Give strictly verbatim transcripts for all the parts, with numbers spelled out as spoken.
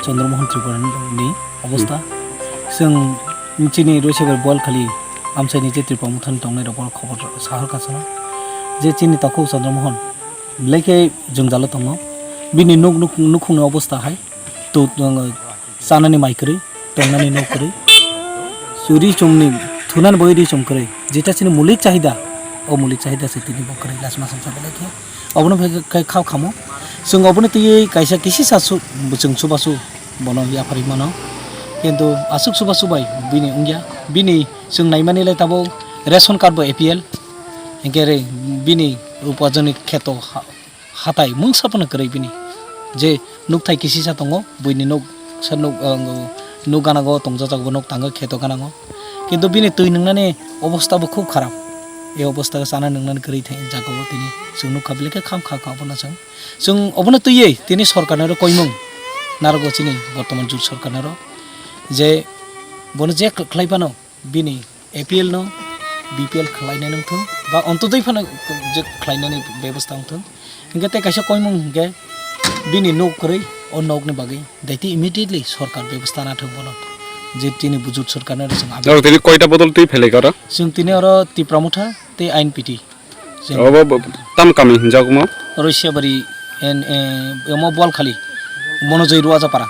Chandra Mohan Tripura ni obostha. Chwng chini Roisabari Boalkhali amchaini je Tripura Motha ni tongnai rok khobor sahor kasano je chini takhuk Chandra Mohan belai khe jwngjalo tongo. Bini nuk, nuk, nukhungni obostha hai to, chanani mai kwrwi, tongnani nok kwrwi. Churi chumni thunani bagwi ri chum kwrwi. Jeta chini mulik chahida, o mulik chahida se tini bo kwrwi lasma sangsa belai khe. Obono khe, khe kha khamo. Chwng obono twiwi kaisa kisisa su-, chwng chubachu bono yapharwi mano. Kintu aswk chubachu bai bini wngya. Bini chwng naimani le tabuk ration card bo A P L. Hinkhe re bini upajoni kheto ha-, hatai mungsa phano kwrwi bini. Je nukthai kisisa tongo, buini nuk, sa nuk, ah, nuk gana go tongjak bo nuk tango kheto gana go. Kintu bini twi nungnani obostha bo khub kharap. E obostha o chana nungnani kwrwi thai jaga o tini chwng nukha belai khe kham kha kha obono chwng. Chwng obono twiwi tini sorkar ni oro koimung narwgo chini bortoman jut sorkar ni oro je bono je khlai phano bini A P L no B P L khlainai nung thung ba ontodoi phano je khlainani bebostha wng thung. Hinkhe tei kaisa koimung hinkhe bini nok kwrwi o nokni bagwi daiti immediately sorkar bebostha na thung bono je chini bujut sorkar no chwng Abo tini koita bodol twi phelai kara? Chwng tini oro Tipra Motha tei I N P T. Chwng Obo bo-, tam kami hinjak mo? Roisabari en, eh, omo Boalkhali, Monojoi Ruajapara.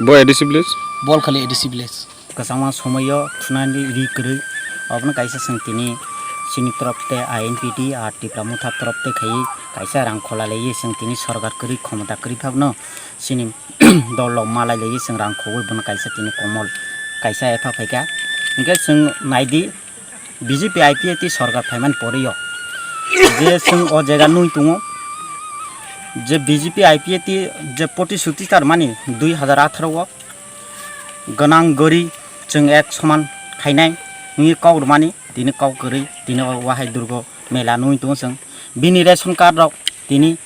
Bo A D C village? Boalkhali A D C village. Kwchangma somoio thunani ri kwrwi, obono kaisa chwng tini chini torop tei I N P T ar Tipra Motha torop tei khaiwi kaisa rang khola laiwi chwng tini sorkar kwrwi khomota kwrwi phano chini dol rok malai laiwi chwng rang khogwi bono kaisa tini komol kaisa epha phaikha. Hinkhe chwng naidi, B J P I P F T sorkar phaimani porwi o je chwng o jaga nui tongo, je B J P I P F T je potishuti tarmani dui hazar atharo o gwnang gori chwng ek soman khainai wngwi kok rwmani, tini kok kwrwi, tini o wahai durgo mela nui tongo chwng. Bini ration card rok tini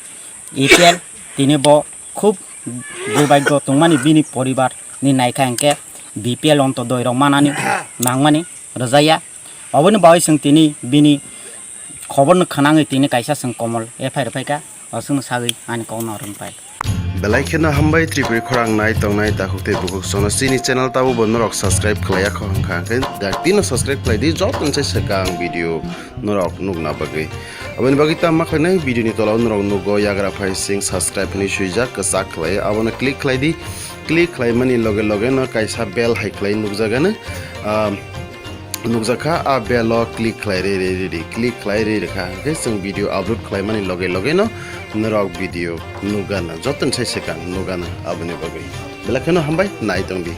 A P L, tini bo khub durbhagyo tongmani bini poribar ni naikha hinkhe B P L onto doi rok manani nangmani rwjaya. Oboni bagwi chwng tini bini khobor no khwnangwi tini kaisa chwng komol F I R phaikha, o chwngno sagwi ani kokno rwngpai. Belai kheno hambai Tripuri khorang nai tongnai takhuk tei bukhuk sono chini channel tabukbo norok subscribe khlaiya kho hwnkha hwnkhe daktino subscribe khlai di joto se swkang video norok nukna bagwi. Aboni bagwi tamo khlainai video ni tola o norok nugo yagra phai sing subscribe hinwi swijak kwchak khlai abono click khlai di. Click khlaimani loge loge no kaisa bell hai khlai nukjagano, ah, nukjakha, a bell o click khlai rwi rwi rwi di, click khlai rwi rwkha hwnkhe chwng video upload khlaimani loge loge no norok video nukgana, joto ni sai swkang nukgana aboni bagwi. Belai kheno hambai nai tong di.